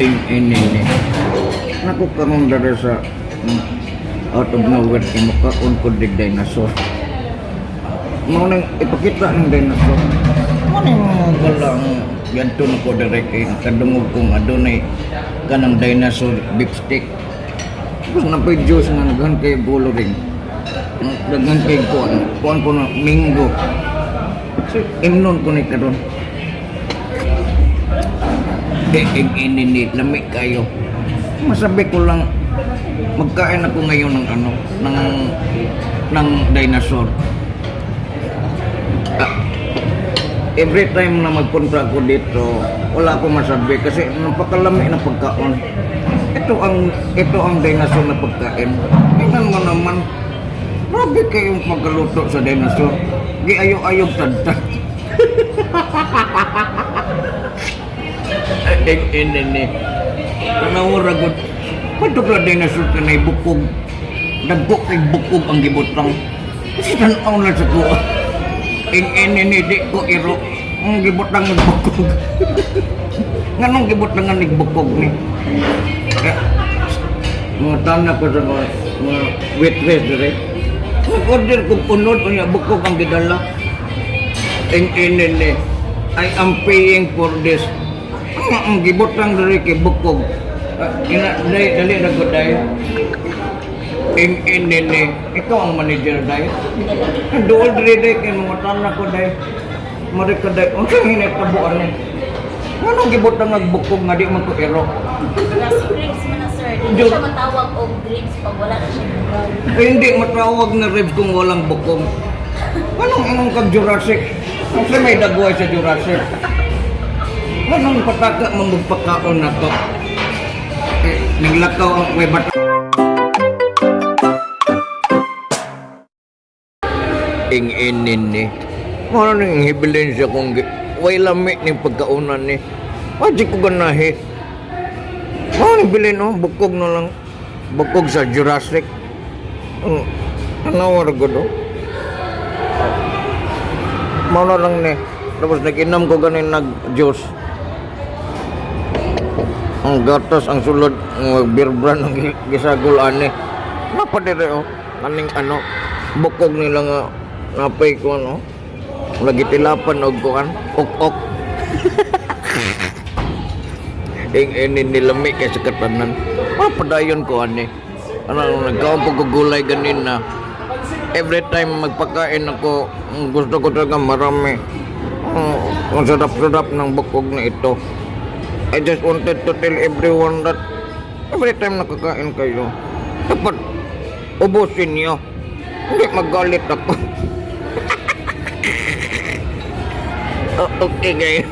Ing ini ni. Naku karon dara sa out of nowhere kay mukaon ko dig dinosaur. Mao nang ipakita ng dinosaur. Mao nang mga galang yanto na ko dire kay nakadungog kong adunay kanang dinosaur beef steak. Tapos napay juice nga naghan kay coloring. Daghan kay kuan, kuan ko na mango. So, imnon ko ni karon. Eh, ing ini ni lami kayo. Masabi ko lang, magkain ako ngayon ng ano, ng dinosaur. Ah, every time na magpunta ako dito, wala akong masabi kasi napakalami ng pagkaon. Ito ang dinosaur na pagkain. Tingnan mo naman. Grabe kayong pagkaluto sa dinosaur. Giayo-ayog tadta. Ing ini ni. Tanawara gud. Padto ka dinosaur ka na bukog. Dagko kay bukog ang gibutang. Kasi tanaw na sa kuha. Ing ini ni, di ko iro. Ang gibutang ng bukog. Nganong gibutang nga bukog ni? Eh, mga tana ko sa mga waitress dire. Nag-order kong unod, unya bukog ang gidala. Ing ini ni. I am paying for this. Ang gibutang dire kay bukog. Ah, ina, dali, dali na ko dahil. Ing ini ni. Ikaw ang manager dahil. Ang duol dire dahil kay mga tana ko dahil. Mari ka dahil. Unsa hinatabuan ni? Nganong gibutang nagbukog nga di man ko iro? Jurassic ribs man na, sir. Hindi siya matawag og ribs pag wala na siya bukog. Eh, hindi matawag na ribs kung walang bukog. Anong ingon kag Jurassic? Kasi may dagway sa Jurassic. Anong pataka mo magpakaon na to? Eh, naglakaw ang may bata. Ing inin ni. Mano nang hibilin siya kung way lami ni pagkaunan ni. Wajik ko ganahi. Mano nang bilin oh, bukog na lang. Bukog sa Jurassic. Ang ano ra gud oh. Mao na lang ni. Tapos nag-inom ko ganin nag juice. Ang gatas ang sulod ang beer brand ang gisagol ani. Napadire oh. Kaning ano bukog nila nga napay ko ano. Lagi tilapan og kuan ok-ok. Ing ini nilami kay sa katanan. Mapadayon ko ani. Ano nagkaon ko gulay ganin na. Every time magpakain ako, gusto ko talaga marami. Ang sarap-sarap ng bukog na ito. I just wanted to tell everyone that every time nakakain kayo, dapat ubusin niyo. Hindi magalit ako. Oh, okay kayo.